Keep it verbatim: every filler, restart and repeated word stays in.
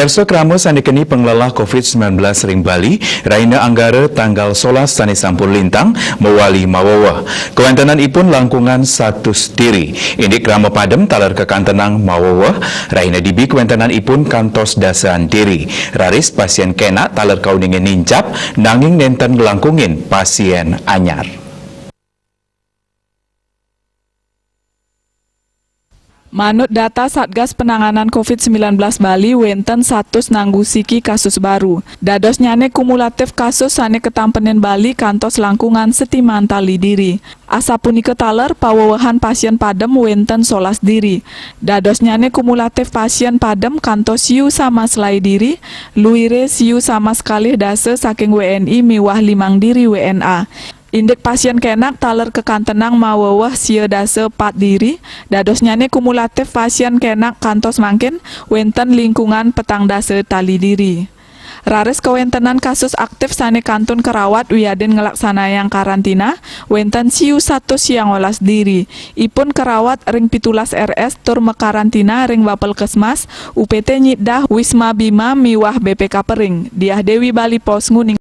Pirsa, krama sané keni panglelah covid sembilan belas ring Bali, rahina Anggara tanggal solas sané sampun lintang, mawali maweweh. Kawéntenanipun langkungan satus diri. Indik krama padem taler kakantenang maweweh, rahina dibi kawéntenanipun kantos dasan diri. Raris pasién kénak taler kauningin nincap, nanging nénten nglangkungin pasién anyar. Manut data Satgas Penanganan covid sembilan belas Bali, wénten satus nanggu siki kasus baru. Dadosnyané kumulatif kasus sané katampenin Bali kantos langkungan setiman tali diri. Asapunika taler, pawewehan pasién padem wénten solas diri. Dadosnyané kumulatif pasién padem kantos siu sama selai diri, luiré siu sama sekalih dasa saking W N I miwah limang diri W N A. Indik pasién kénak taler kakantenang maweweh sia dasa pat diri, dadosnyané kumulatif pasién kénak kantos mangkin wénten lingkungan petang dasa tali diri. Raris kawéntenan kasus aktif sané kantun karawat wiadin nglaksanayang karantina, wénten siu satus siangolas diri. Ipun karawat ring pitulas R S tur makarantina ring Bapelkesmas, U P T Nyidah, Wisma Bima miwah B P K Pering. Diah Dewi, Bali Post, nguning.